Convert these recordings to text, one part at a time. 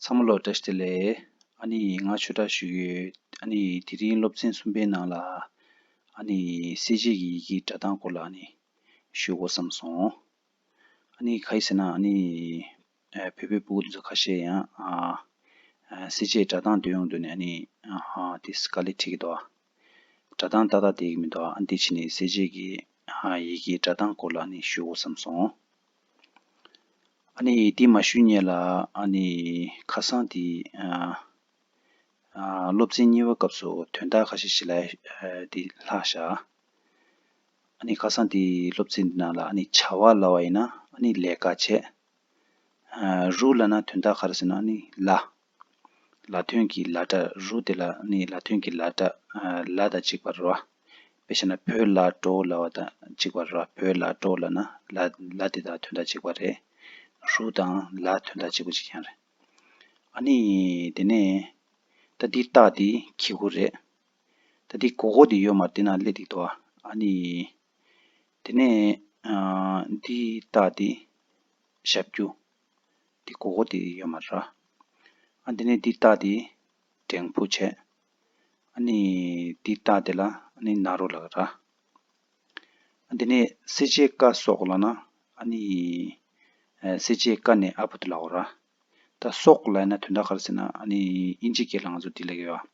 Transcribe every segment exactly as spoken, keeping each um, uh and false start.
ཚང་མ་ལ་བཀྲ་ཤིས་བདེ་ལེགས། ཨ་ནི་ང་ཆོས་གྲྭ་ཞུ་ཡོད། ཨ་ནི་དེ་རིང་སློབ་ཚན་གསུམ་པའི་ནང་ལ་ཨ་ནི་གསལ་བྱེད་ཀྱི་ཡི་གེའི་སྒྲ་གདངས་སྐོར་ལ་ཨ་ནི་ཞུ་དགོས་བསམ་སོང་། ཨ་ནི་ག་རེ་ཟེར་ན་ཨ་ནི་ཨ་བོད་པའི་སྤུ་གུ་དེ་ཚོ་ཁ་ཤས་ཡང་ཨ་ཨ་གསལ་བྱེད་སྒྲ་གདངས་འདོན་ཡོང་དུས་ནས་ཨ་ནི་ཨ་ཧ་དེ་དཀའ་ལས་འཕྲད་ཀྱི་འདུག། སྒྲ་གདངས་ཏག་ཏག་བསྡད་ཀྱི་མི་འདུག། ཨ་འདི་ཕྱིན་ནས་གསལ་བྱེད་ཀྱི་ཨ་ཡི་གེའི་སྒྲ་གདངས་སྐོར་ལ་ཨ་ནི་ཞུ་དགོས་བསམ་སོང་། ཨ་ནི་འདི་མ་ཞུ་སྔོན་ལ་ཨ་ནི་ཁ་སང་དེ་ཨ་ཨ་སློབ་ཚན་གཉིས་པ་སྐབས་སུ་དོན་དག་ཁ་ཤས་ཤིག་ལ་ཨ་དེ་ལྷག་བཞག། ཨ་ནི་ཁ་སང་དེ་སློབ་ཚན་འདི་ནང་ལ་ཨ་ནི་བྱ་བ་ལབ་པ་ཡིན་ན་ཨ་ནི་ལས་ཀ་བྱེད། ཨ་རུ་ལབ་ན་དོན་དག་ག་རེ་ཟེར་ན་ཨ་ནི་ལ། ལ་དོན་གྱི་ལ་སྒྲ། རུ་དེ་ལ་ཨ་ནི་ལ་དོན་གྱི་ལ་སྒྲ་ཨ་ལ་དང་གཅིག་པ་རེད་བ། དཔེ་བཞག་ན་བོད་ལ་འགྲོ་ལབ་པ་དང་གཅིག་པ་རེད་བ། བོད་ལ་འགྲོ་ལབ་ན་ལ་ལ་དེ་དང་དོན་དག་གཅིག་པ་རེད། རུ་དང་ལ་དོན་དག་གཅིག་པ་གཅིག་རྐྱང་རེད། ཨ་ནི་དེ་ནས་ད་འདི་རྟགས་དེ་གི་གུ་རེད། ད་འདི་གོ་གོ་དེ་ཡོད་མ་རེད། དེ་ན་སླེབས་འདུག་ཏོ། ཨ་ནི་དེ་ནས་ཨ་འདི་རྟགས་དེ་ཞབས་ཀྱུ། འདི་གོ་གོ་དེ་ཡོད་མ་རེད། ཨ་འདི་ནས་འདི་རྟགས་དེ་འགྲེང་བུ་བྱས། ཨ་ནི་འདི་རྟགས་དེ་ལ་ཨ་ནི་ན་རོ་ལབ་ར། ཨ་འདི་ནས་གསལ་བྱེད་ཀ་སོགས་ལབ་ན་ཨ་ནི་ཨ་གསལ་བྱེད་ཀ་ནས་ཨ་བར་དུ་ལབ་ར། ད་སོགས་ལབ་ན་དོན་དག་ག་རེ་ཟེར་ན་ཨ་ནི་དབྱིན་ཇི་སྐད་ལ་ང་ཚོ་འདི་ལབ་ཀྱི་ཡོད།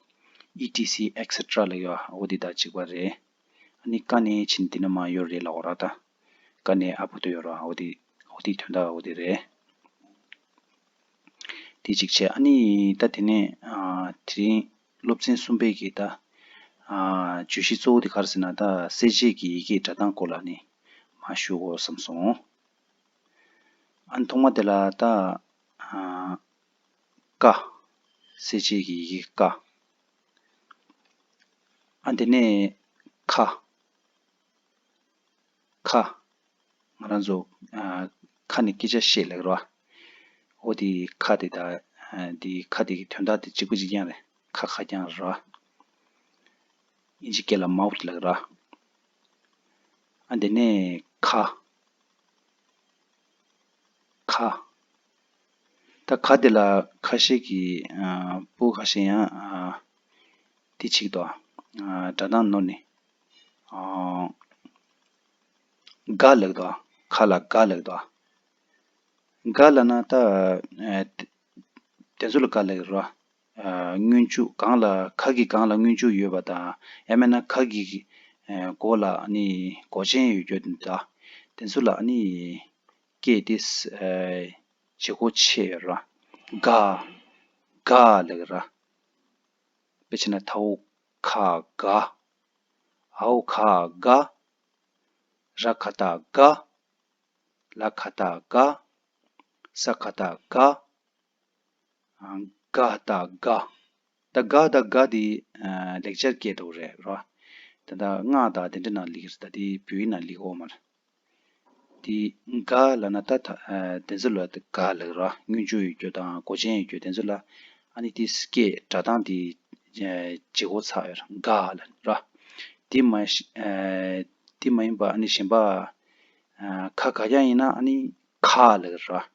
ཨི་ཊི་སི་ཨེག་སེ་ཊ་ར་ལབ་ཀྱི་ཡོད། འོ་འདི་དང་གཅིག་པ་རེད། ཨ་ནི་ཀ་ནས་ཕྱིན་འདི་ན་མ་ཡོད་རེད་ལབ་ར། ད་ཀ་ནས་ཨ་བར་དུ་ཡོད་ར། འོ་འདི་འོ་འདི་དོན་དག་འོ་འདི་རེད། དེ་གཅིག་བྱས། ཨ་ནི་ད་དེ་ནས་ཨ་དེ་རིང་སློབ་ཚན་གསུམ་པའི་གི་ད་ཨ་བརྗོད་གཞི་གཙོ་བོ་དེ་ག་རེ་ཟེར་ན་ད་གསལ་བྱེད་ཀྱི་ཡི་གེའི་སྒྲ་གདངས་སྐོར་ལ་ནི་མར་ཞུ་དགོས་བསམ་སོང་། ཨ་ནི་ཐོག་མ་དེ་ལ་ད་ཨ་ཀ། གསལ་བྱེད་ཀྱི་ཡི་གེ་ཀ། ཨ་དེ་ནས་ཁ། ཁ། ང་རང་ཚོ་ཨ་ཁ་ནས་སྐད་ཆ་བཤད་ལབ་ར། འོ་དེ་ཁ་དེ་དང་ཨ་དེ་ཁ་དེ་གི་དོན་དག་དེ་གཅིག་པ་གཅིག་རྐྱང་རེད། ཁ་ཁ་རྐྱང་ར། དབྱིན་ཇི་སྐད་ལ་མའུ་ཐི་ལབ་ར། ཨ་དེ་ནས་ཁ། ཁ། ད་ཁ་དེ་ལ་ཁ་ཤས་ཀྱི་ཨ་སྤུ་ཁ་ཤས་ཡང་ཨ་དེ་ཅིག་འདུག། ཨ་སྒྲ་གདངས་ནོར་ནས་ཨ་ག་ལབ་འདུག། ཁ་ལ་ག་ལབ་འདུག། ག་ལབ་ན་ད་ཨ་དེ་ཚོ་ལ་ག་ལབ་ར། ཨ་སྔོན་འཇུག་སྒང་ལ་ཁ་གི་སྒང་ལ་སྔོན་འཇུག་ཡོད་པ་དང་ཡང་མིན་ན་ཁ་གི་ཨ་མགོ་ལ་ཨ་ནི་མགོ་ཅན་ཡོད་རྒྱུ་དེ་འདྲ། དེ་ཚོ་ལ་ཨ་ནི་སྐད་དེ་ཨ་བྱེད་སྒོ་ཕྱེ་ཡོད་ར། ག་ག་ལབ་ར། དཔེ་བྱས་ན་ད་འོ་ཁ་ག། འའོ་ག་ག། ར་ག་བཏགས་ག། ལ་ག་བཏགས་ལྒ། ས་ག་བཏགས་སྒ། ག་བཏགས་སྒ། ད་སྒ་དང་སྒ་དེ་ལེགས་སྦྱར་སྐད་དུ་རེད་རོ། ད་ལྟ་སྔགས་དང་དེ་འདྲ་ནང་ལེགས་རེད། ད་དེ་བོད་ཡིག་ནང་ལེགས་འོ་མ་རེད། དེ་སྒ་ལབ་ན་ད་ད་དེ་ཚོ་ལ་སྒ་ལབ་རོ། སྔོན་འཇུག་ཡོད་རྒྱུ་དང་མགོ་ཅན་ཡོད་རྒྱུ་དེ་ཚོ་ལ་ཨ་ནི་དེ་སྐད་སྒྲ་གདངས་དེ་བརྗེ་བོ་ཚ་ཡོད་ར། སྒ་ལབ་རོ། དེ་མ་དེ་མ་ཡིན་པ་ཨ་ནི་གཞན་པ། ཁ་ག་རྐྱང་ཡིན་ན་ཨ་ནི་ཁ་ལབ་ར།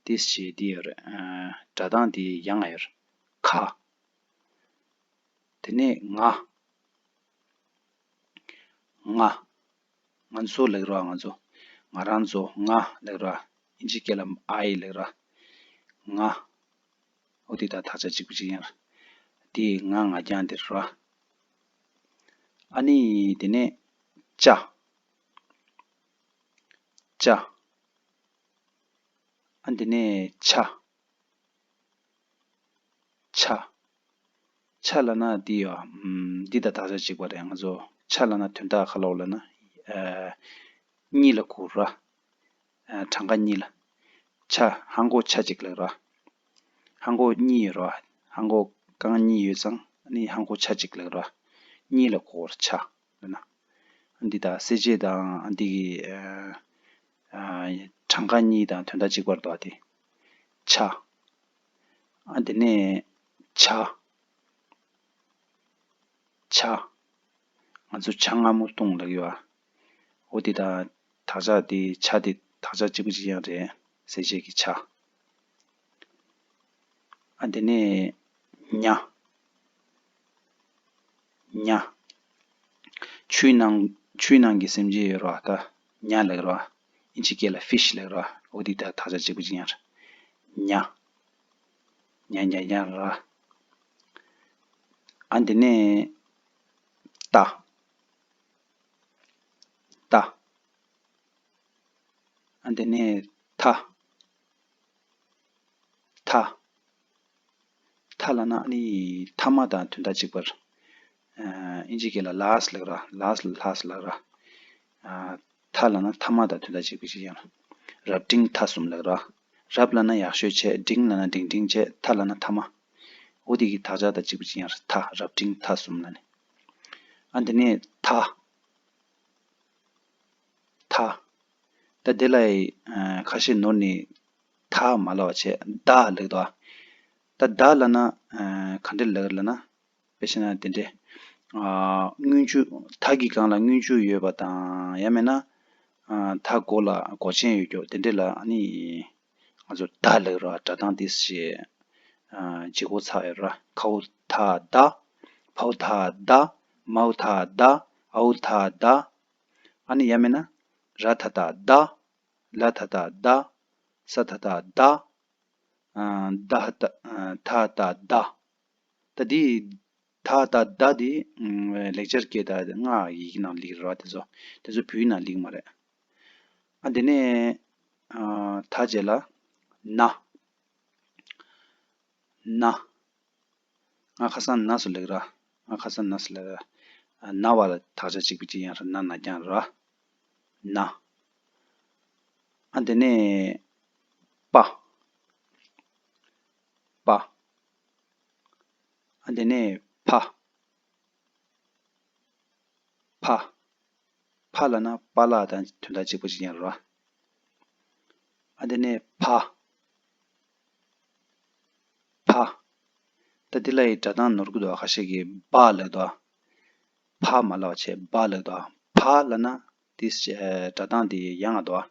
དེ་བྱས་དེ་ཡོད་རེད། སྒྲ་གདངས་དེ་ཡང་ཡོད་རེད། ཁ། དེ་ནས་ང་། ང་། ང་ཚོ་ལབ་ར། ང་ཚོ། ང་རང་ཚོ་ང་ལབ་ར། ཨིན་ཇི་སྐད་ལ་I ལབ་ར། ང་། འོ་དེ་དག་དག་ཆ་གཅིག་པ་གཅིག་རྐྱང་རེད། དེ་ང་ང་རྐྱང་དེ་ར། ཨ་ནི་དེ་ནས་ཅ། ཅ། ཨ་འདི་ནས་ཆ། ཆ། ཆ་ལབ་ན་འདི་ཡོད། ཨམ། འདི་དང་དག་ཆ་གཅིག་པ་རེད། ང་ཚོ་ཆ་ལབ་ན་དོན་དག་ག་ལབ་ལབ་ན། ཨ། གཉིས་ལ་གོ་ར། ཨ། གྲངས་ཀ་གཉིས་ལ། ཆ། ཧང་གོ་ཆ་གཅིག་ལབ་ར། ཧང་གོ་གཉིས་ཡོད་ར། ཧང་གོ་རྐང་གཉིས་ཡོད་ཙང་ཨ་ནི་ཧང་གོ་ཆ་གཅིག་ལབ་ར། གཉིས་ལ་གོ་ར་ཆ་ལབ་ན། འདི་དང་གསལ་བྱེད་དང་འདི་གི་ཨ་གྲངས་ཀ་གཉིས་དང་དོན་དག་གཅིག་པར་འདུག་སྟེ། ཆ། ཨ་འདི་ནས་ཆ། ཆ། ང་ཚོ་ཇ་མངར་མོ་བཏུང་ལབ་ཡོད་ཨ། འོ་འདི་དང་དག་ཆ་འདི་ཆ་འདི་དག་ཆ་གཅིག་པ་གཅིག་རྐྱང་རེད། གསལ་བྱེད་ཀྱི་ཆ། ཨ་དེ་ནས་ཉ། ཉ། ཆུའི་ནང་ཆུའི་ནང་གི་སེམས་ཅན་ཡོད་ར། ད་ཉ་ལབ་ར། ཨིན་ཇི་སྐད་ལ་ཕིཤ་ལབ་ར། འོ་དེ་ད་དག་ཆ་གཅིག་པ་གཅིག་རྐྱང་རེད། ཉ། ཉ་ཉ་ཉ་ར། ཨ་དེ་ནས་ཏ། ཏ། ཨ་དེ་ནས་ཐ། ཐ། ཐ་ལབ་ན་ཨ་ནི་ཐ་མ་དང་དོན་དག་གཅིག་པ་རེད། ཨ་ཨིན་ཇི་སྐད་ལ་ལཱསི་ལབ་ར། ལཱསི་ལ་ལཱསི་ལབ་ར། ཨ་ཐ་ལབ་ན་ཐ་མ་དང་དོན་དག་གཅིག་པ་གཅིག་རྐྱང་རེད། རབ་འབྲིང་ཐ་གསུམ་ལབ་ར། རབ་ལབ་ན་ཡག་ཤོས་བྱས། འབྲིང་ལབ་ན་འབྲིང་འབྲིང་བྱས། ཐ་ལབ་ན་ཐ་མ། འོ་དེ་གི་དག་ཆ་དང་གཅིག་པ་གཅིག་རྐྱང་རེད། ཐ། རབ་འབྲིང་ཐ་གསུམ་ལབ་ནས། ཨ་དེ་ནས་ད། ད། ད་དེ་ལ་ཡི་ཨ་ཁ་ཤས་ནོར་ནས་ད་མ་ལབ་པ་བྱས། ད་ལབ་ཀྱི་འདུག་ཨ། ད་ད་ལབ་ན་ཨ་ག་འདྲ་ལབ་ལབ་ན། དཔེ་བྱས་ན་དེ་འདྲས། ཨ་སྔོན་འཇུག་ད་གི་སྒང་ལ་སྔོན་འཇུག་ཡོད་པ་དང་། ཡང་མིན་ན་ཨ་ད་མགོ་ལ་མགོ་ཅན་ཡོད་རྒྱུ་དེ་འདྲས་ལ་ཨ་ནི། ང་ཚོ་ད་ལབ་ར། སྒྲ་གདངས་དེ་ཞེས་ཨ་བརྗེ་སྒོ་ཚར་ཡོད་ར། ཁའུ་ཐ་ད། ཕའུ་ཐ་ད། མའུ་ཐ་ད། ཨའུ་ཐ་ད། ཨ་ནི་ཡང་མིན་ན་ར་ཐ་ད་ད། ལ་ཐ་ད་ད། ས་ཐ་ད་ད། ཨ་ད་ཧ་ད། ཨ་ཐ་ད་ད། ད་འདི་ད་ད་ད་འདི་ལེགས་སྦྱར་སྐད་དང་སྔགས་ཡི་གེ་ནང་ལེགས་རེད་བ། དེ་ཚོ་དེ་ཚོ་བོད་ཡིག་ནང་ལེགས་མ་རེད། ཨ་དེ་ནས་ཨ་ད་རྗེས་ལ་ན། ན། ང་ཁ་སང་ན་ཟེར་ལབ་ར། ང་ཁ་སང་ན་ཟེར་ལབ་ར། ན་བ་ལ་དག་ཆ་གཅིག་པ་གཅིག་རྐྱང་རེད། ན་ན་རྐྱང་ར། ན། ཨ་དེ་ནས་པ། པ། ཨ་དེ་ནས་ཕ། ཕ། ཕ་ལབ་ན་པཱ་ལགས་དང་དོན་དག་གཅིག་པ་གཅིག་རྐྱང་རེད་བ། ཨ་དེ་ནས་བ། བ། ད་འདི་ལ་ཡི་སྒྲ་གདངས་ནོར་གྱི་འདུག་ཁ་ཤས་ཀྱིས་བ་ལབ་འདུག་བ་མ་ལབ་བྱས་བ་ལབ་འདུག་བ་ལབ་ན་དེ་སྒྲ་གདངས་དེ་ཡང་ང་འདུག་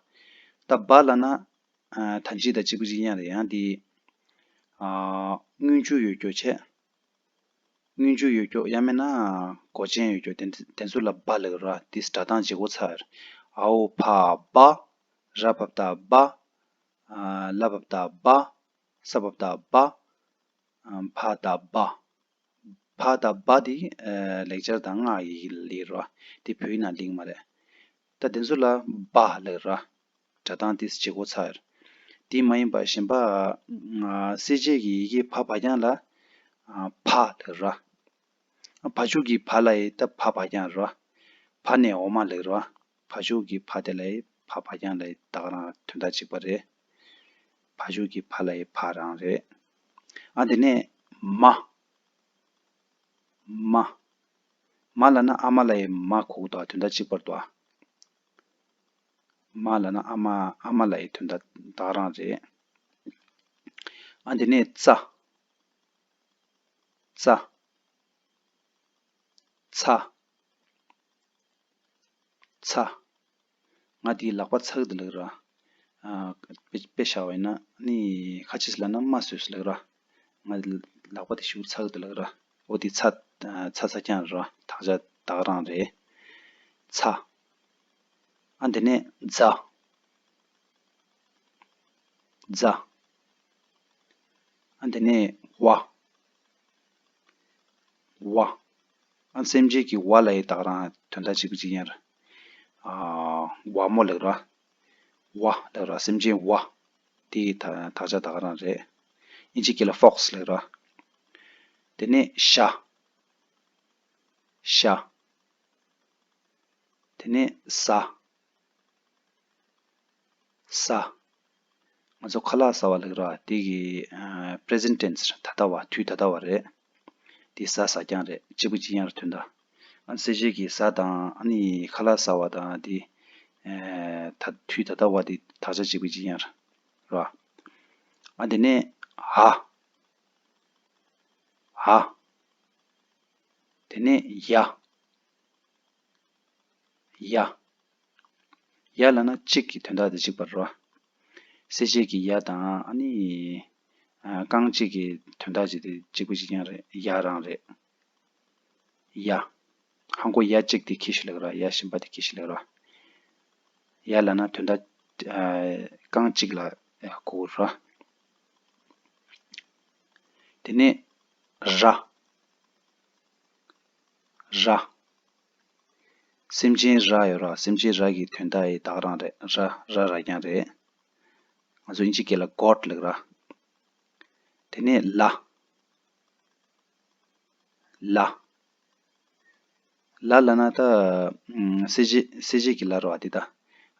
ད་བ་ལབ་ན་ཨ་ཐ་སྙད་དང་གཅིག་པ་གཅིག་རྐྱང་རེད། ཡང་དེ་ཨ་སྔོན་འཇུག་ཡོད་རྒྱུ་བྱས། སྔོན་འཇུག་ཡོད་རྒྱུ། ཡང་མིན་ན་མགོ་ཅན་ཡོད་རྒྱུ། དེ་དེ་ཚོ་ལ་བ་ལབ་ར། དེ་སྒྲ་གདངས་བརྗེ་སྒོ་ཚར། ཨའོ་ཕ་བ། ར་བ་བཏགས་རྦ། ཨ་ལ་བ་བཏགས་ལྦ། ས་བ་བཏགས་སྦ། ཨ་བ་བཏགས་སྦ། བ་དང་སྦ་དེ་ཨ་ལེགས་སྦྱར་དང་སྔགས་ཡི་གེ་ལ་ལེགས་ར། དེ་བོད་ཡིག་ནང་ལེགས་མ་རེད། ད་དེ་ཚོ་ལ་སྦ་ལབ་ར། སྒྲ་གདངས་དེ་བརྗེ་སྒོ་ཚར། དེ་མ་ཡིན་པ་གཞན་པ་ཨ་གསལ་བྱེད་ཀྱི་ཡི་གེ་བ་བ་རྐྱང་ལ་ཨ་ཕ་ལབ་ར། ཨ་བ་ཕྱུགས་ཀྱི་བ་ལ་ཡི་ད་བ་བ་རྐྱང་ར། བ་ནས་འོག་མ་ལབ་ར། བ་ཕྱུགས་ཀྱི་བ་དེ་ལ་ཡི་བ་བ་རྐྱང་ལ་ཡི་ད་ག་རང་དོན་དག་གཅིག་པ་རེད། བ་ཕྱུགས་ཀྱི་བ་ལ་ཡི་བ་རང་རེད། ཨ་དེ་ནས་མ། མ། མ་ལབ་ན་ཨ་མ་ལ་ཡི་མ་གོ་གི་འདུག་དོན་དག་གཅིག་པ་རེད་འདུག་མ་ལབ་ན་ཨ་མ། ཨ་མ་ལ་ཡི་དོན་དག་ད་ག་རང་རེད། ཨ་དེ་ནས་ཙ། ཙ། ཚ། ཚ། ང་དེའི་ལག་པ་ཚ་གི་འདུག་ལབ་ར། ཨ་དཔེ་དཔེ་བཞག་པ་ཡིན་ན་ནི་ཁ་ཅིག་ལབ་ན་མ་བཟོས་ལབ་ར། ང་ལག་པ་དེ་ཤུགས་ཚ་གི་འདུག་ལབ་ར། འོ་དེ་ཚ་ཚ་ཚ་རྐྱང་ར། དག་ཆ་ད་ག་རང་རེད། ཚ། ཨ་དེ་ནས་ཛ། ཛ། ཨ་དེ་ནས་ཝ། ཝ། ཨ་སེམས་ཅན་གྱི་ཝ་ལ་ཡི་ད་ག་རང་དོན་དག་གཅིག་པ་གཅིག་རྐྱང་ར། ཨ་ཝ་མོ་ལབ་ར། ཝ་ལབ་ར། སེམས་ཅན་ཝ། དེ་ཡི་ད་དག་ཆ་ད་ག་རང་རེད། ཨིན་ཇི་སྐད་ལ་ཕོག་སི་ལབ་ར། དེ་ནས་ཤ། ཤ། དེ་ནས་ཟ། ཟ། ང་ཚོ་ཁ་ལག་ཟ་བ་ལབ་ར། དེ་གི་ཨ་པི་རེ་ཟེན་ཊི་ཊེན་སི་ད་ལྟ་བ། དུས་ད་ལྟ་བ་རེད། དེ་ཟ་ཟ་རྐྱང་རེད། གཅིག་པ་གཅིག་རྐྱང་རེད་དོན་དག་ཨ་སེར་བྱེས་ཀྱི་ཟ་དང་ཨ་ནི་ཁ་ལག་ཟ་བ་དང་དེ་ཨ་ད་དུས་ད་ལྟ་བ་དེ་དག་ཆ་གཅིག་པ་གཅིག་རྐྱང་རེད། ཨ་དེ་ནས་འ། འ། དེ་ནས་ཡ། ཡ། ཡ་ལབ་ན་གཅིག་གི་དོན་དག་དེ་གཅིག་པ་རེད་བ། སེར་བྱེས་ཀྱི་ཡ་དང་ཨ་ནི་ ཨ་རྐང་གཅིག་གི་དོན་དག་ཅིག་དེ་གཅིག་པ་གཅིག་རྐྱང་རེད། ཡ་རང་རེད། ཡ། ཧང་གོ་ཡ་གཅིག་དེ་ཁྱི་ཤི་ལགས་ར། ཡ་གཞན་པ་དེ་ཁྱི་ཤི་ལགས་ར། ཡ་ལབ་ན་དོན་དག་ཨ་རྐང་གཅིག་ལ་གོ་ར། དེ་ནས་ར། ར། སེམས་ཅན་ར་ཡོད་ར། སེམས་ཅན་ར་གི་དོན་དག་ཡི་ད་ག་རང་རེད། ར་ར་ར་རྐྱང་རེད། ང་ཚོ་དབྱིན་ཇི་སྐད་ལ་གོཌ་ལབ་ར། དེ་ནས་ལ། ལ། ལ་ལབ་ན་ད་ཨམ་གསལ་བྱེད་གསལ་བྱེད་ཀྱི་ལ་རེད་བ་འདི་ད།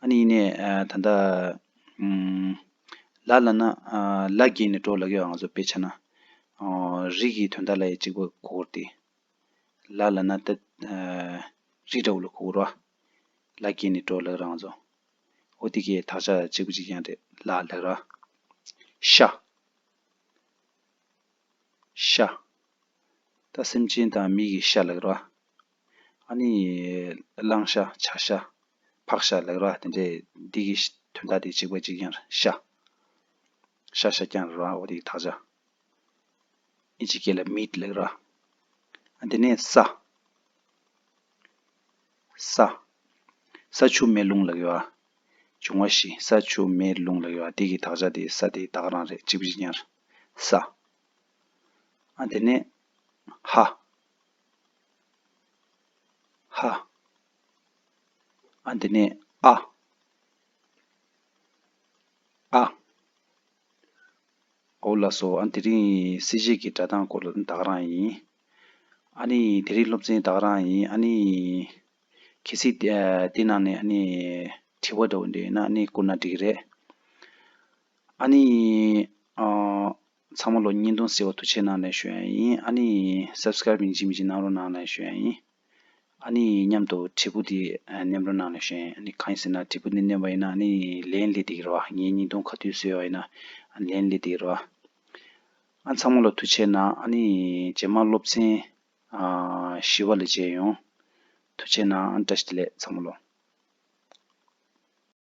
ཨ་ནི་ཡིན་ནའི་ཨ་ད་ལྟ་ཨམ་ལ་ལབ་ན་ཨ་ལ་བརྒལ་ནས་འགྲོ་ལབ་ཀྱི་ཡོད། ང་ཚོ་དཔེ་ཆ་ན་ཨ་རི་གི་དོན་དག་ལ་ཡི་གཅིག་པ་གོ་དེ། ལ་ལབ་ན་ད་ཨ་རི་འདྲ་བོ་ལ་གོ་ར། ལ་བརྒལ་ནས་འགྲོ་ལབ་རང་ཚོ། འོ་དེ་གའི་དག་ཆ་གཅིག་པ་གཅིག་རྐྱང་རེད། ལ་ལབ་ར། ཤ། ཤ། ད་སེམས་ཅན་དང་མི་གི་ཤ་ལབ་ར། ཨ་ནི་གླང་ཤ། བྱ་ཤ། ཕག་ཤ་ལབ་ར། དེ་འདྲའི་འདི་གི་དོན་དག་དེ་གཅིག་པ་གཅིག་རྐྱང་རེད། ཤ། ཤ་ཤ་རྐྱང་རེད་ར། འོ་དེ་གི་དག་ཆ། ཨིན་ཇི་སྐད་ལ་མིཊ་ལབ་ར། ཨ་དེ་ནས་ས། ས། ས་ཆུ་མེ་རླུང་ལབ་ཡོད་ཨ། འབྱུང་བ་བཞི། ས་ཆུ་མེ་རླུང་ལབ་ཡོད་ཨ། དེ་གི་དག་ཆ་དེ་ས་དེ་ད་ག་རང་རེད། གཅིག་པ་གཅིག་རྐྱང་རེད། ས། ཨ་དེ་ནས་ཧ། ཧ། ཨ་དེ་ནས་ཨ། ཨ། འོ་ལགས་སོ། ཨ་དེ་རིང་གསལ་བྱེད་ཀྱི་སྒྲ་གདངས་སྐོར་ལ་ད་ག་རང་ཡིན། ཨ་ནི་དེ་རིང་སློབ་ཚན་ད་ག་རང་ཡིན། ཨ་ནི་གལ་སྲིད་དེ་དེ་ནང་ནས་ཨ་ནི་དྲི་བ་འདྲ་བོ་འདྲ་ཡོད་ན་ཨ་ནི་བསྐུར་ན་འགྲིག་གི་རེད། ཨ་ནི་ཨ་ཚང་མ་ལོ་བརྙན་ཐུང་གཟིགས་པར་ཐུགས་རྗེ་གནང་ལབ་ཞུ་ཡ་ཡིན། ཨ་ནི་སབ་སི་ཀ་རེབ་ཡིན་གཅིག་མིན་གཅིག་གནང་རོགས་གནང་ལབ་ཞུ་ཡ་ཡིན། ཨ་ནི་མཉམ་དུ་དྲིལ་བུ་དེ་ཨ་མནན་རོགས་གནང་ལབ་ཞུ་ཡ་ཡིན། ཨ་ནི་གང་ཡིན་ཟེར་ན་དྲིལ་བུ་འདི་མནན་པ་ཡིན་ན་ཨ་ནི་ལན་སླེབས་བསྡད་ཀྱི་རེད་བ། ངའི་བརྙན་ཐུང་ག་དུས་བཟོས་པ་ཡིན་ན་ཨ་ནི་ལན་སླེབས་བསྡད་ཀྱི་རེད་བ། ཨ་ཚང་མ་ལོ་ཐུགས་རྗེ་གནང་། ཨ་ནི་རྗེས་མ་སློབ་ཚན་ཨ་བཞི་པ་ལ་མཇལ་ཡོང་། ཐུགས་རྗེ་གནང་། བཀྲ་ཤིས་བདེ་ལེགས་ཚང་མ་ལོ།